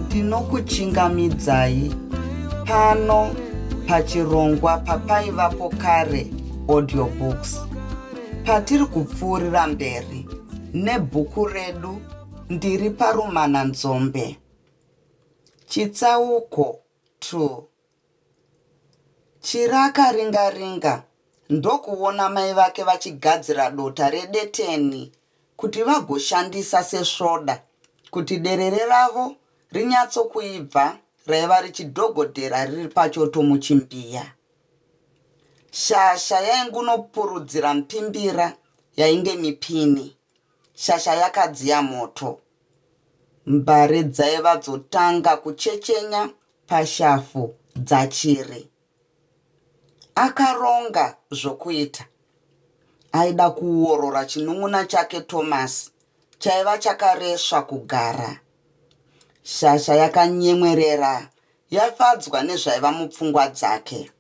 Ndinokuchingamidzai pano pachirongwa papaivapo kare audiobooks patiri kupfuurira mberi nebhuku redu Ndiri parumananzombe. Chitsauko 2 Chiraka ringa ringa ndokuona mai vake vachigadzira dota redeteni kuti vagoshandisa sesvoda kuti derere ravo rinyatsokuibva raiva richidhogodhera riri pachoto muchimbiya. Shasha yaingunopurudzira mpimbira yainge mipini. Shasha yakadziya moto. Mbare dzaiva dzotanga kuchechenya pashafu dzaChiri. Akaronga zvokuita. Aida kuworora chinun'una chake Thomas chaiva chakaresva kugara. Shasha yakanyemwerera yafadzwa nezvaiva mupfungwa dzake.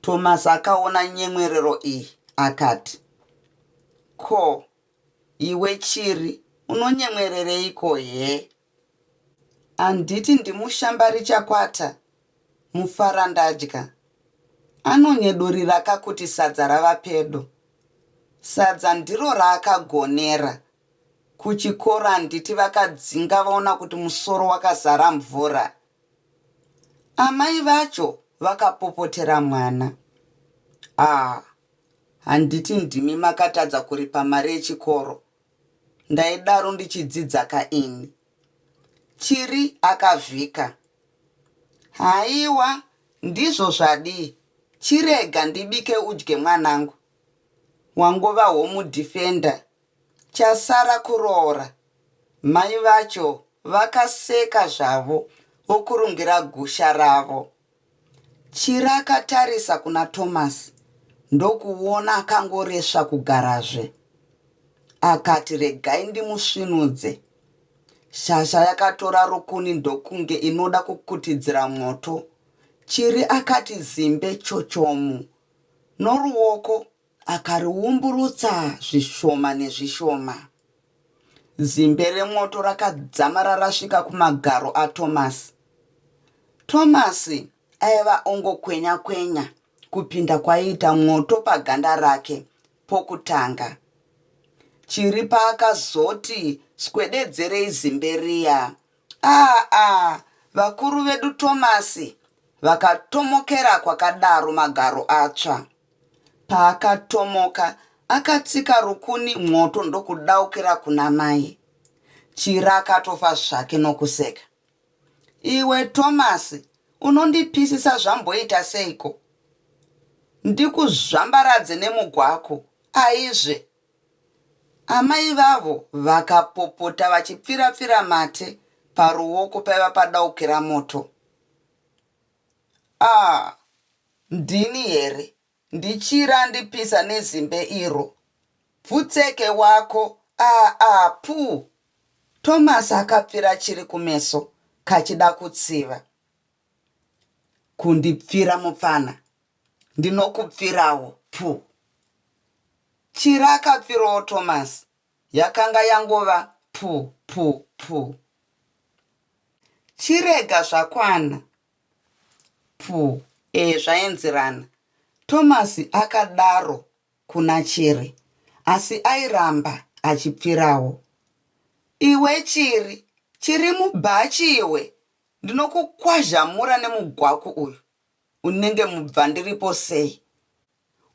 Thomas akaona nyemwerero iyi akati, Ko, iwe Chiri unonyemwerereiko he? Handiti ndimushambarichakwata mufarandadya anonyeduriraka kuti sadza rava pedo. Sadza ndiro raakagonera. Kuchikoro handiti vakadzinga vaona kuti musoro wakazara mvura. Amai vacho vakapopotera mwana. Ah, handiti ndimi makatadza kuripa mari yechikoro? Ndaidaro ndichidzidza ka ini. Chiri akavhika. Haiwa, ndizvo zvadii, chirega ndibike udye mwanangu. Wangova home defender, chasara kuroora. Mai vacho vakaseka zvavo vokurungira gusha ravo. Chiri akatarisa kuna Thomas ndokuona akangoresva kugarazve. Akati regai ndimusvinudze. Shasha yakatora rukuni ndokunge inoda kukutidzira mwoto. Chiri akati zimbe chochomu noruoko akariumburutsa zvishoma nezvishoma. Zimbe remwoto rakadzamara rasvika kumagaro aThomas. Thomas aiva ongokwenya kwenya kupinda kwaiita mwoto paganda rake pokutanga. Chiri paakazoti swededzerei zimbe riya, aa vakuru vedu Thomas vakatomokera kwakadaro magaro atsva. Paakatomoka akatsika rukuni mwoto ndokudaukira kuna mai. Chira akatofa zvake nokuseka. Iwe Thomas unondipisisa zvamboita seiko? Ndikuzvambaradze nemugwaku aizve. Amai vavo vakapopota vachipfira-pfira mate paruoko paiva padaukira moto. Ah, ndini here ndichira andipisa nezimbe iro? Pfutseke wako ah ah puu! Thomas akapfira chiri kumeso kachida kutsiva. Kundipfira mupfana ndinokupfirawo puu! Chiri akapfirawo Thomas yakanga yangova puu puu puu. Chirega zvakwana Puu ee zvaenzerana. Thomas akadaro kuna Chiri asi airamba achipfirawo. Iwe Chiri, chiri mubhachi iwe, ndinokukwazhamura nemugwaku uyu unenge mubvandiripo sei?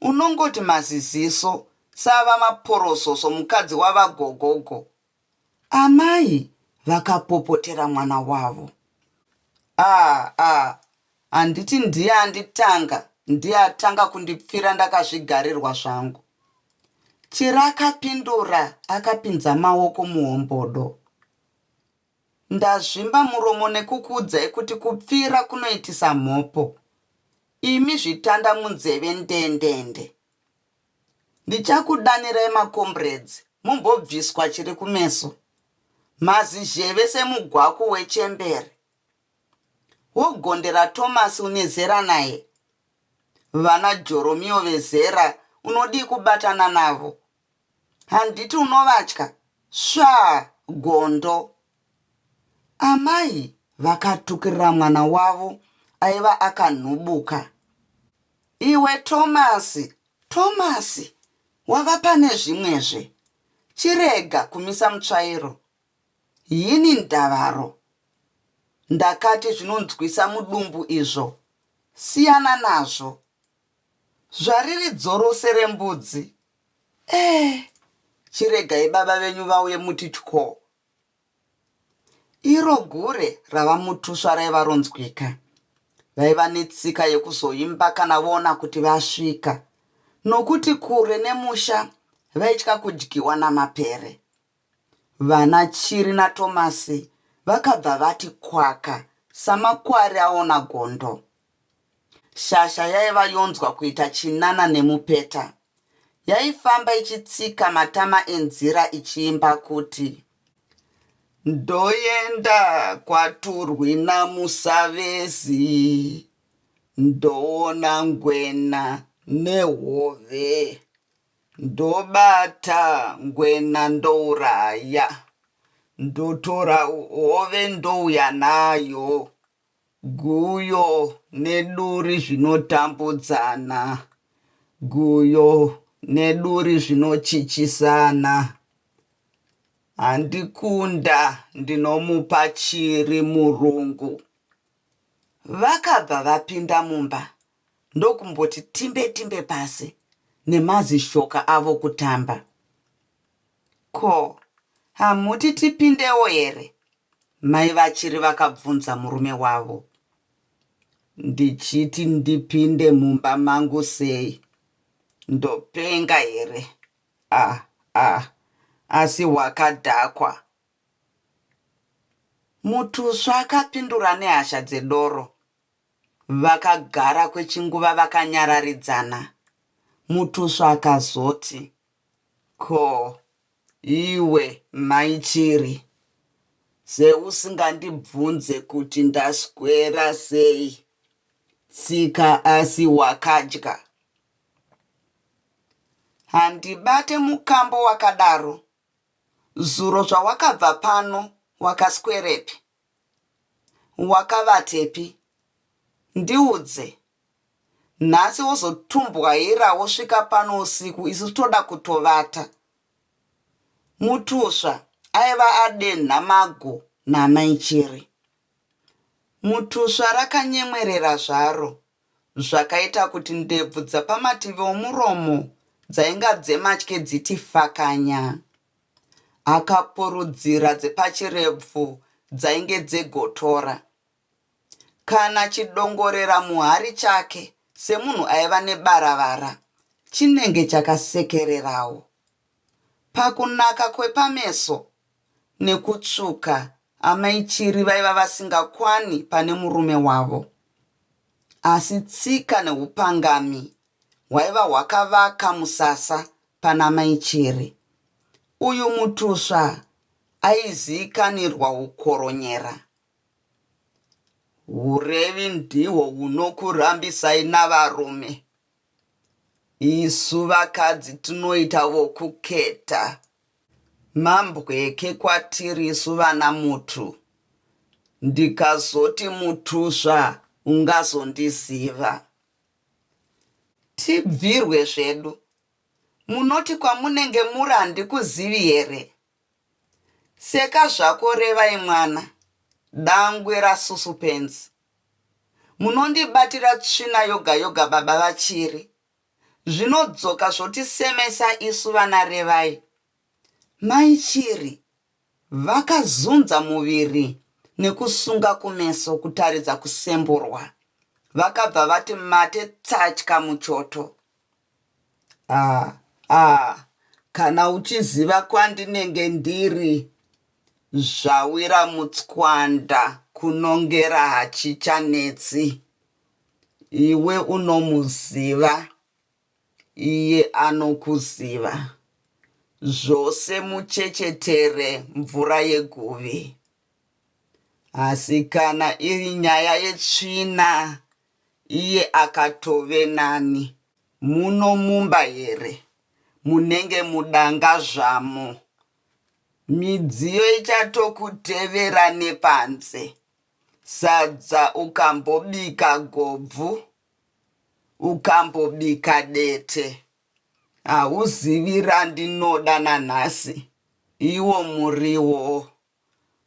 Unongoti maziziso saava maporososo mukadzi wavagogogo. Amai Vakapopotera mwana wavo. Ah ah handiti ndiye anditanga ndiye atanga kundipfira ndakazvigarirwa zvangu. Chiri akapindura akapinza maoko muhombodo. Ndazvimba muromo nekukuudzai kuti kupfira kunoitisa mhopo. Imi zvitanda munzeve ndendende. Ndichakudanirai macomrades mumbobviswa chiri kumeso. Mazizheve semugwaku wechembere. Wogondera Thomas une zera naye? Vana Joromiyo vezera unodii kubatana navo? Handiti unovatya? Svaa gondo! Amai vakatukirira mwana wavo aiva akanhubuka. Iwe Thomas, Thomas, wava pane zvimwezve. Chirega kumisa mutsvairo. Yini ndavaro? Ndakati zvinonzwisa mudumbu izvo. Siyana nazvo. Zvariri dzoro serembudzi. Eh, chiregai baba venyu vauye muti tyoo. Iro gure ravaMutusva raiva ronzwika. Vaiva netsika yekuzoimba kana voona kuti vasvika nokuti kure nemusha vaitya kudyiwa namapere. Vana Chiri naTomasi vakabva vati kwaka samakwari aona gondo. Shasha yaiva yonzwa kuita chinana nemupeta. Yaifamba ichitsika matama enzira ichiimba kuti. Ndoenda kwaTurwi naMusavezi, ndoona ngwena nehove. Ndobata ngwena ndouraya, ndotora hove ndouya nayo. Guyo neduri zvinotambudzana, guyo neduri zvinocichisana. Handikunda ndinomupa chiri murungu. Vakabva vapinda mumba ndokumboti timbe timbe pasi nemazishoka avo kutamba. Ko, hamuti tipindewo here? Mai vaChiri vakabvunza murume wavo. Ndichiti ndipinde mumba mangu sei? Ndopenga here? Ah, ah, asi wakadhakwa. Mutusva akapindura nehasha dzedoro. Vakagara kwechinguva vakanyararidzana. Mutusva akazoti, Ko iwe mai Chiri seusingandibvunze kuti ndaswera sei tsika asi wakadya? Handibate mukambo wakadaro. Zuro zvawakabva pano wakaswerepi? Wakavatepi? Ndiudze. Nhasi wozotumbwaira wosvika pano usiku isu toda kutovata. Mutusva aiva adenha mago naamai Chiri. Mutusva rakanyemwerera zvaro zvakaita kuti ndebvu dzapamativi omuromo dzainga dzematye dziti fakanya. Akapurudzira dzepachirebvu dzainge dzegotora. Kana chidongorera muhari chake semunhu aiva nebaravara chinenge chakasekererawo. Pakunaka kwepameso nekutsvuka amai Chiri vaiva vasingakwani pane murume wavo. Asi tsika neupangami hwaiva hwakavaka musasa pana mai Chiri. Uyu Mutusva aiziikanirwa hukoronyera. Hurevi ndihwo hunokurambisai navarume. Isu vakadzi tinoita vokuketa. Mambweke kwatiri isu vana Mutu. Ndikazoti Mutusva ungazondiziva. Tibvirwe zvedu. Munoti kwamunenge muri handikuzivi here? Seka zvako Revai mwana, dangwe raSusupenzi. Munondibatira tsvina yoga yoga baba vaChiri. Zvinodzoka zvotisemesa isu vana Revai. Mai Chiri. Vakazunza muviri nekusunga kumeso kutaridza kusemburwa. Vakabva vati mate tsatya muchoto. Ah, ah, kana uchiziva kwandinenge ndiri, zvawira mutswanda kunongera hachichanetsi. Iwe unomuziva, iye anokuziva. Zvose muchechetere mvura yeguvi. Asi kana iri nyaya yetsvina, Iye akatove nani. Muno mumba here? Munenge mudanga zvamo. Midziyo ichatokutevera nepanze. Sadza ukambobika gobvu, ukambobika dete. Hauzivi randinoda nanhasi. Iwo muriwo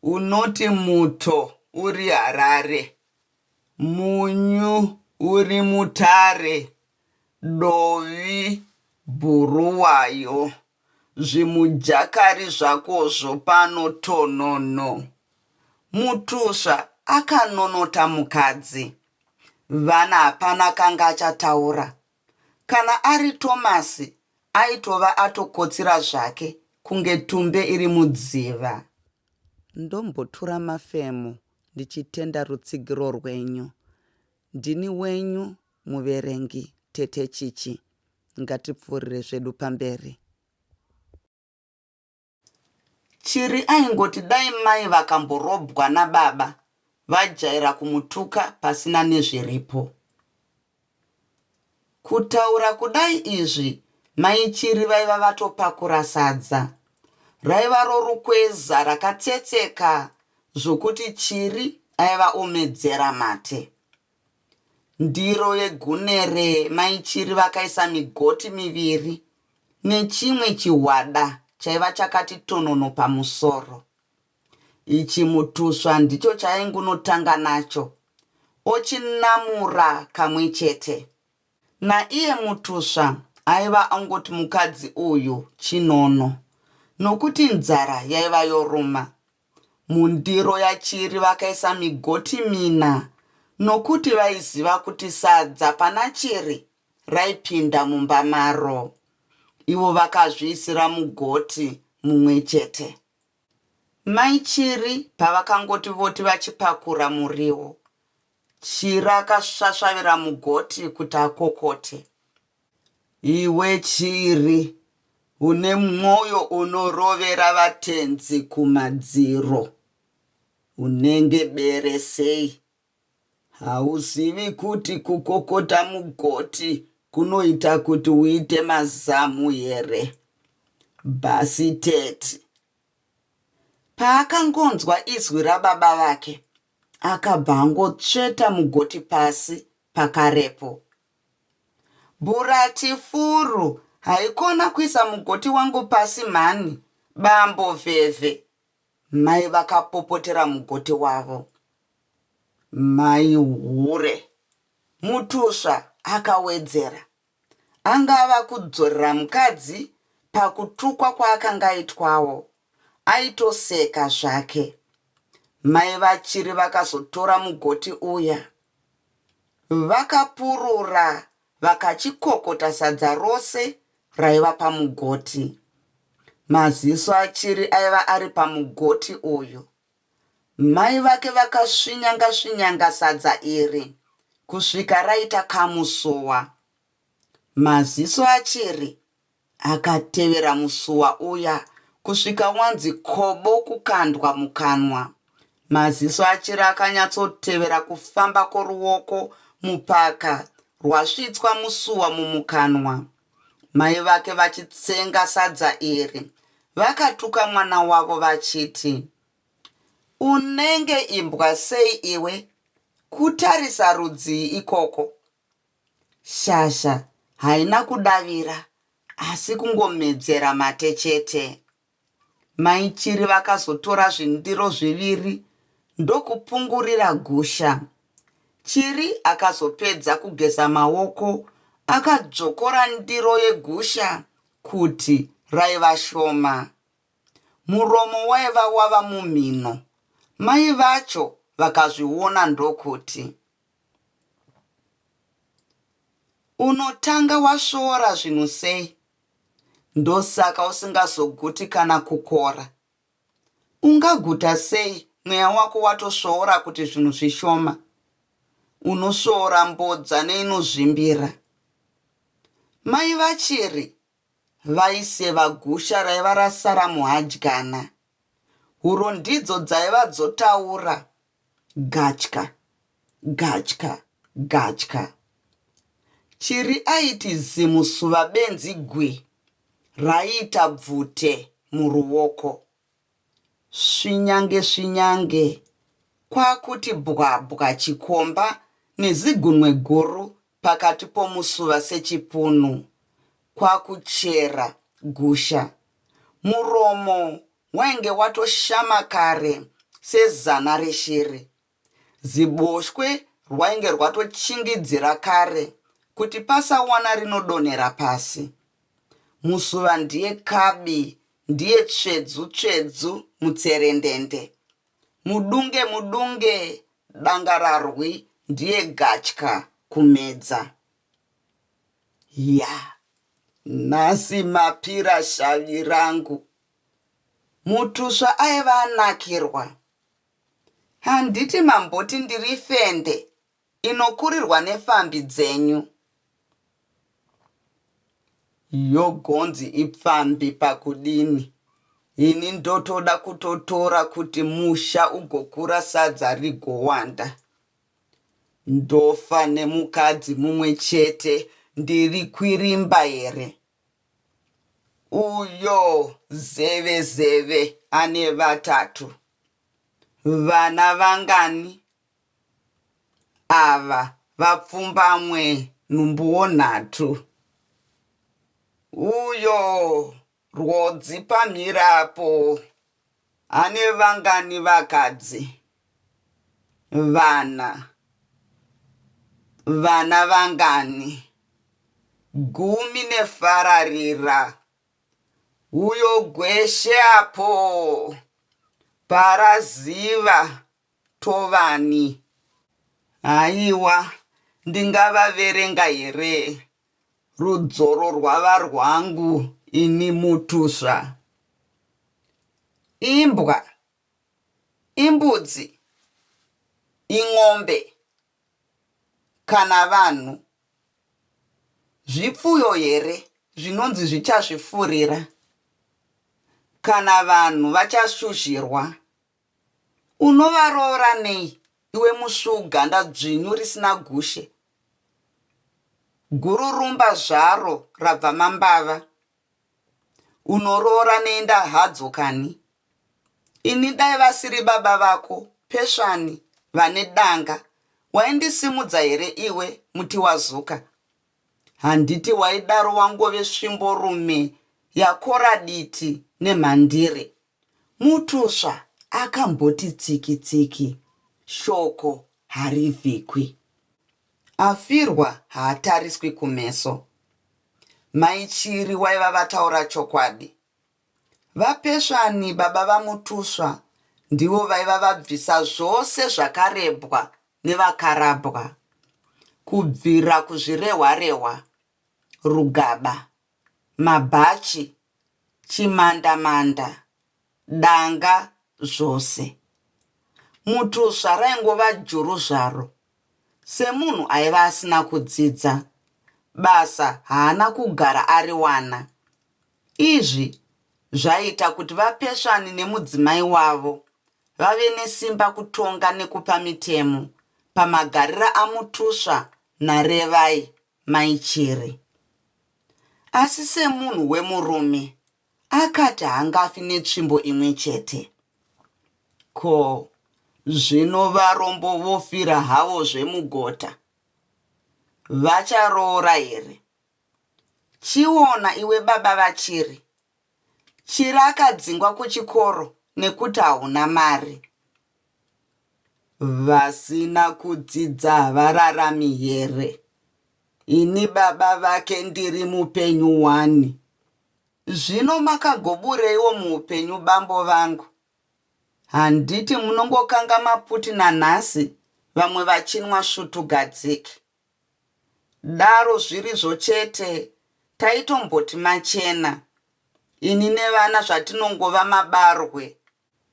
Unoti muto uri Harare, munyu uri Mutare, dovi Bhuruwayo, zvimujakari zvakozvo pano tonono. Mutusva akanonota mukadzi. Vana hapana akanga achataura. Kana ari Tomasi aitova atokotsira zvake kunge tumbe iri mudziva. Ndombotura mafemo ndichitenda rutsigiro rwenyu. Ndini wenyu muverengi Tete Chichi. Ngatipfuurire zvedu pamberi. Chiri aingoti dai mai vakamborobwa nababa vajaira kumutuka pasina nezviripo. Kutaura kudai izvi mai Chiri vaiva vatopakura sadza. Raiva rorukweza rakatsetseka zvokuti Chiri aiva omedzera mate. Ndiro yegunere mai Chiri vakaisa migoti miviri nechimwe chihwada chaiva chakati tonono pamusoro. Ichi mutusva ndicho chaaingunotanga nacho ochinamura kamwe chete. Naiye Mutusva aiva angoti mukadzi uyu chinono nokuti nzara yaiva yoruma. Mundiro yaChiri vakaisa migoti mina nokuti vaiziva kuti sadza pana Chiri raipinda mumba maro. Ivo vakazviisira mugoti mumwe chete. Mai Chiri pavakangoti voti vachipakura muriwo, Chiri akasvasvavira mugoti kuti akokote. Iwe Chiri, une mwoyo unorovera vatenzi kumadziro. Unenge bere sei? Hauzivi kuti kukokota mugoti kunoita kuti uite mazamu here? Bhasiteti. Paakangonzwa izwi rababa vake, akabva angotsveta mugoti pasi pakarepo. Bhuratifuru, haikona kuisa mugoti wangu pasi mhani, bambo Vhevhe. Mai vakapopotera mugoti wavo. Mai hure. Mutusva akawedzera. Anga ava kudzorera mukadzi pakutukwa kwaakanga aitwawo. Aitoseka zvake. Mai vaChiri vakazotora mugoti uya. Vakapurura vakachikokota sadza rose raiva pamugoti. Maziso aChiri aiva ari pamugoti uyu. Mai vake vakasvinyanga-svinyanga sadza iri kusvika raita kamusuwa. Maziso aChiri Akatevera musuwa uya kusvika wanzi kobo kukandwa mukanwa. Maziso aChiri akanyatsotevera kufamba kworuoko mupaka rwasvitswa musuwa mumukanwa. Mai vake vachitsenga sadza iri vakatuka mwana wavo vachiti, Unenge imbwa sei iwe, kutarisa rudzii ikoko? Shasha haina kudavira asi kungomedzera mate chete. Mai Chiri vakazotora zvindiro zviviri ndokupungurira gusha. Chiri akazopedza kugeza maoko akadzvokora ndiro yegusha kuti raiva shoma. Muromo waiva wava mumhino. Mai vacho vakazviona ndokuti. Unotanga wasvoora zvinhu sei? Ndosaka usingazoguti kana kukora. Ungaguta sei mweya wako watosvoora kuti zvinhu zvishoma? Unosvoora mbodza neinozvimbira. Mai vaChiri vaiseva gusha raiva rasara muhadyana. Huro ndidzo dzaiva dzotaura gatya, gatya, gatya. Chiri aiti zimusuva benzi gwi raiita bvute muruoko. Svinyange svinyange kwakuti bwabwa chikomba nezigunwe guru pakati pomusuva sechipunu kwakuchera gusha. Muromo wainge watoshama kare sezana reshiri. Ziboshwe rwainge rwatochingidzira kare kuti pasawana rinodonhera pasi. Musuva ndiye kabi ndiye tsvedzu tsvedzu mutserendende. Mudunge mudunge dangararwi ndiye gatya kumedza. Ya, nhasi mapira shavi rangu. Mutusva aiva anakirwa. Handiti mamboti ndiri fende inokurirwa nefambi dzenyu. Yogonzi ipfambi pakudini? Ini ndotoda kutotora kuti musha ugokura sadza rigowanda. Ndofa nemukadzi mumwe chete ndiri kwirimba here? Uyo zeve zeve ane vatatu. Vana vangani ava vapfumbamwe nhumbuwo nhatu? Uyo rwodzi pamhirapo ane vangani vakadzi? Vana. Vana vangani? Gumi nefararira. Uyo gweshe apo paraziva tovani. Haiwa ndingavaverenga here? Rudzoro rwava rwangu ini mutusva. Imbwa, imbudzi, in'ombe kana vanhu. Zvipfuyo here zvinonzi zvichazvifurira? Kana vanhu vachashuzhirwa? Unovaroora nei iwe musvuu ganda dzvinyu risina gushe? Gururumba zvaro rabva mambava. Unoroora neinda hadzo kani? Ini dai vasiri baba vako Pesvani vane danga waindisimudza here iwe Mutiwazuka? Handiti waidaro wangove svimborume yakora diti nemhandire? Mutusva akamboti tsiki tsiki shoko harivhikwi. Afirwa haatariswi kumeso. Mai Chiri waiva vataura chokwadi. VaPesvani baba vaMutusva ndivo vaiva vabvisa zvose zvakarebwa nevakarabwa. Kubvira kuzvirehwa-rehwa, rugaba, mabhachi, chimanda-manda, danga zvose. Mutusva raingova juru zvaro. Semunhu aiva asina kudzidza, basa haana kugara ariwana. Izvi zvaiita kuti vaPesvani nemudzimai wavo vave nesimba kutonga nekupa mitemo pamagariro aMutusva naRevai Mai Chiri. Asi semunhu wemurume akati haangafi netsvimbo imwe chete. Ko zvino varombo vofira havo zvemugota? Vacharoora here? Chiona iwe baba vaChiri. Chiri akadzingwa kuchikoro nekuti hauna mari. Vasina kudzidza havararami here? Ini baba vake ndiri mupenyu wani. Zvino makagobureiwo muupenyu bambo vangu? Handiti munongokanga maputi nanhasi vamwe vachinwa svutugadzike? Daro zvirizvo chete taitomboti machena. Ini nevana zvatinongova mabarwe.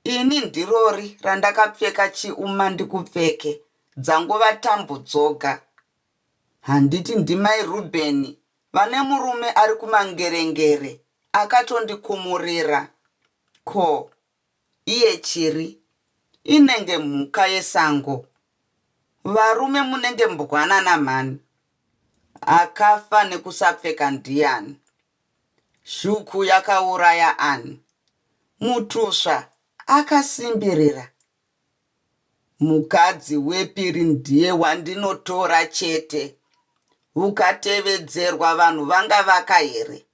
Ini ndirori randakapfeka chiuma ndikupfeke dzangova tambo dzoga. Handiti ndimai Rubheni vane murume ari kumangerengere akatondikumurira. Ko, iye Chiri inenge mhuka yesango. Varume munenge mbwanana mhani. Akafa nekusapfeka ndiyani? Shuku yakauraya ani? Mutusva akasimbirira. Mukadzi wepiri ndiye wandinotora chete. Ukatevedzerwa vanhu vangavaka here?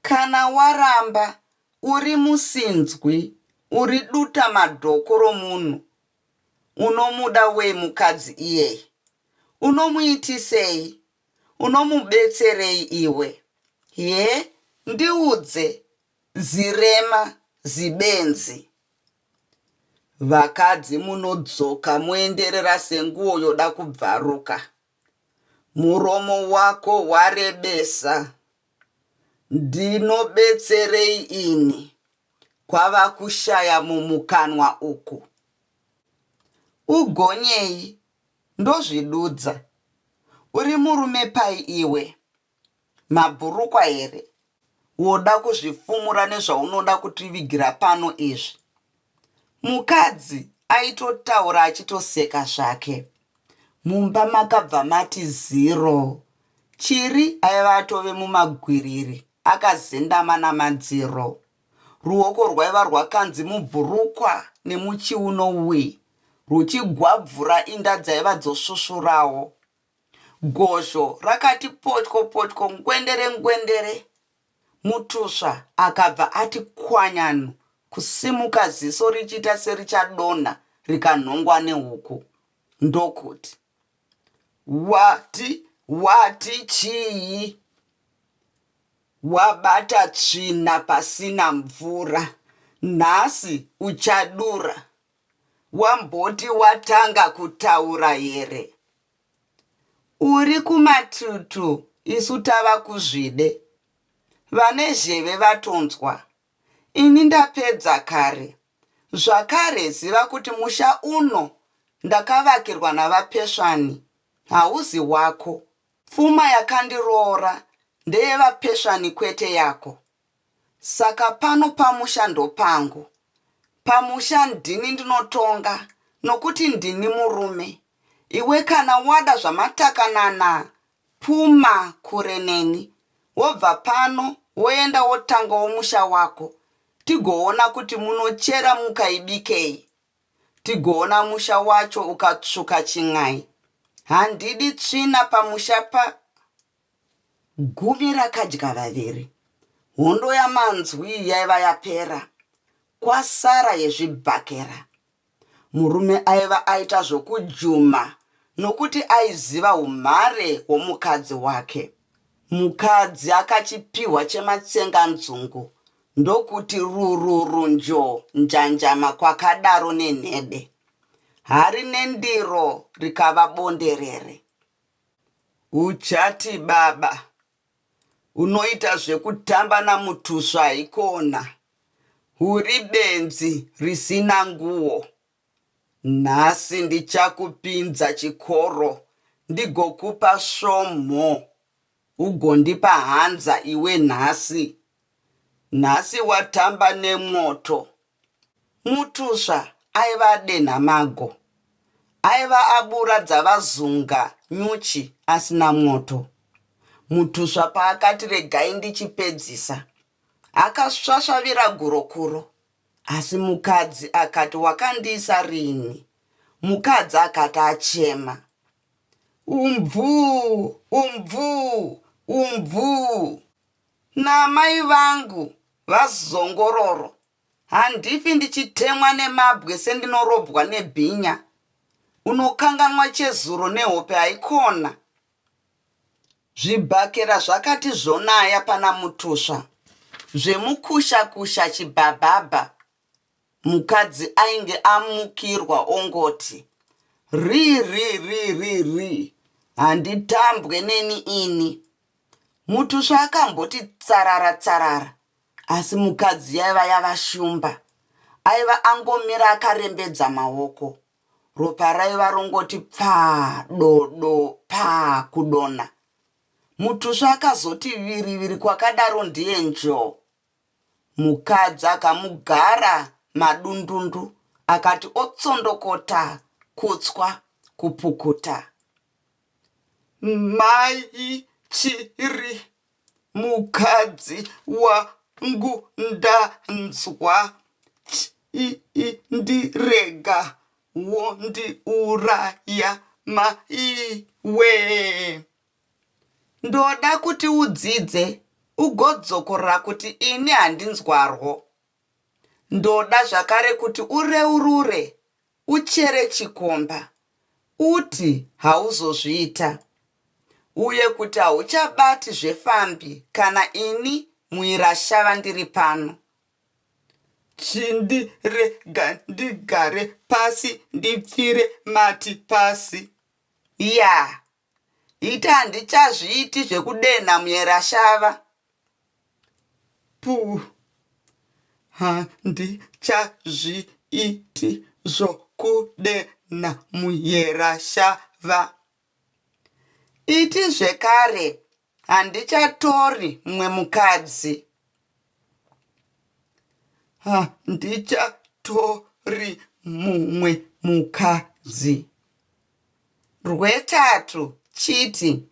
Kana waramba uri musinzwi uri duta madhoko romunhu. Unomuda wei mukadzi iyeye? Unomuitisei? Unomubetserei iwe? Hee ndiudze zirema zibenzi. Vakadzi munodzoka moenderera senguo yoda kubvaruka. Muromo wako warebesa. Ndinobetserei ini? Kwava kushaya mumukanwa uku. Ugonyei ndozvidudza. Uri murume pai iwe? Mabhurukwa here? Woda kuzvifumura nezvaunoda kutivigira pano izvi? Mukadzi aitotaura achitoseka zvake. Mumba makabva mati zero. Chiri aiva atove mumagwiriri akazendama namadziro. Ruoko rwaiva rwakanzi mubhurukwa nemuchiuno wii rwuchigwabvura inda dzaiva dzosvusvurawo. Gozho rakati potyo potyo ngwendere ngwendere. Mutusva akabva ati kwanyanu kusimuka ziso richiita serichadonha rikanhongwa nehuku. Ndokuti, Wati wati chii? Wabata tsvina pasina mvura. Nhasi uchadura. Wamboti watanga kutaura here? Uri kumatutu isu tava kuzvide. Vane zheve vatonzwa. Ini ndapedza kare. Zvakare ziva kuti musha uno ndakavakirwa naVaPesvani, hauzi wako. Pfuma yakandiroora ndeyeVaPesvani kwete yako. Saka pano pamusha ndopangu. Pamusha ndini ndinotonga nokuti ndini murume. Iwe kana wada zvamatakanana puma kure neni wobva pano woenda wotangawo musha wako tigoona kuti munochera mukaibikei. Tigoona musha wacho ukatsvuka chin'ai. Handidi tsvina pamusha pa. Gumi rakadya vaviri. Hondo yamanzwi yaiva yapera, kwasara yezvibhakera. Murume aiva aita zvokujuma nokuti aiziva umhare hwomukadzi wake. Mukadzi akachipihwa chematsenganzungu ndokuti rururu njo njanjama kwakadaro nenhede. Hari nendiro rikava bonderere. Uchati baba unoita zvekutamba naMutusva haikona. Uri benzi risina nguwo. Nhasi ndichakupinza chikoro ndigokupa svomho ugondipa hanza iwe nhasi. Nhasi watamba nemwoto. Mutusva aiva adenha mago. Aiva abura dzavazunga nyuchi asina mwoto. Mutusva paakati regai ndichipedzisa, akasvasvavira gurokuro. Asi mukadzi akati wakandiisa rini? Mukadzi akati achema. Umbvuu! Umbvuu! Umbvuu! Naamai vangu vaZongororo, handifi ndichitemwa nemabwe sendinorobwa nebhinya. Unokanganwa chezuro nehope haikona. Zvibhakera zvakati zvonaya pana Mutusva. Zvemukusha kusha chibhabhabha mukadzi ainge amukirwa ongoti rii rii rii rii rii handitambwe neni ini. Mutusva akamboti tsarara tsarara asi mukadzi yaiva yava shumba. Aiva angomira akarembedza maoko. Ropa raiva rongoti pfaa dodo paa kudonha. Mutusva akazoti viriviri kwakadaro ndiye njoo. Mukadzi akamugara madundundu akati otsondokota kutswa kupukuta. Mai Chiri mukadzi wangu ndanzwa chindirega wondiuraya maiwee. Ndoda kuti udzidze ugodzokorora kuti ini handinzwarwo. Ndoda zvakare kuti ureurure uchere chikomba uti hauzozviita uye kuti hauchabati zvefambi kana ini muirashava ndiri pano. Chindirega ndigare pasi ndipfire mati pasi. Yaa Iti handichazviiti zvekudenha muyerashava. Puu. Handichazviiti zvokudenha muyerashava. Iti zvekare handichatori mumwe mukadzi. Handichatori mumwe mukadzi. Rwetatu chiti,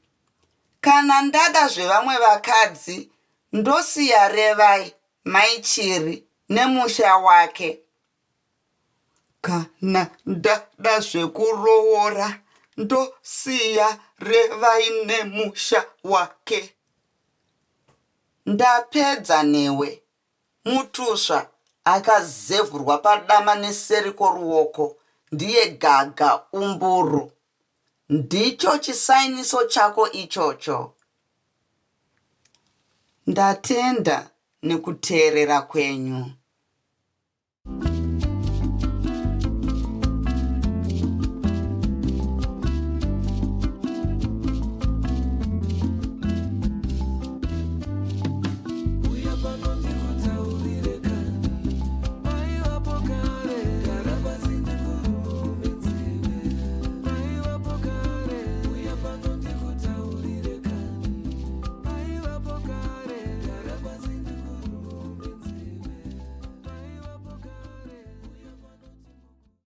Kana ndada zvevamwe vakadzi ndosiya Revai mai Chiri nemusha wake. Kana ndada zvekuroora ndosiya Revai nemusha wake. Ndapedza newe. Mutusva akazevurwa padama neseri kworuoko ndiye gaga umburu. Ndicho chisainiso chako ichocho. Ndatenda nekuteerera kwenyu.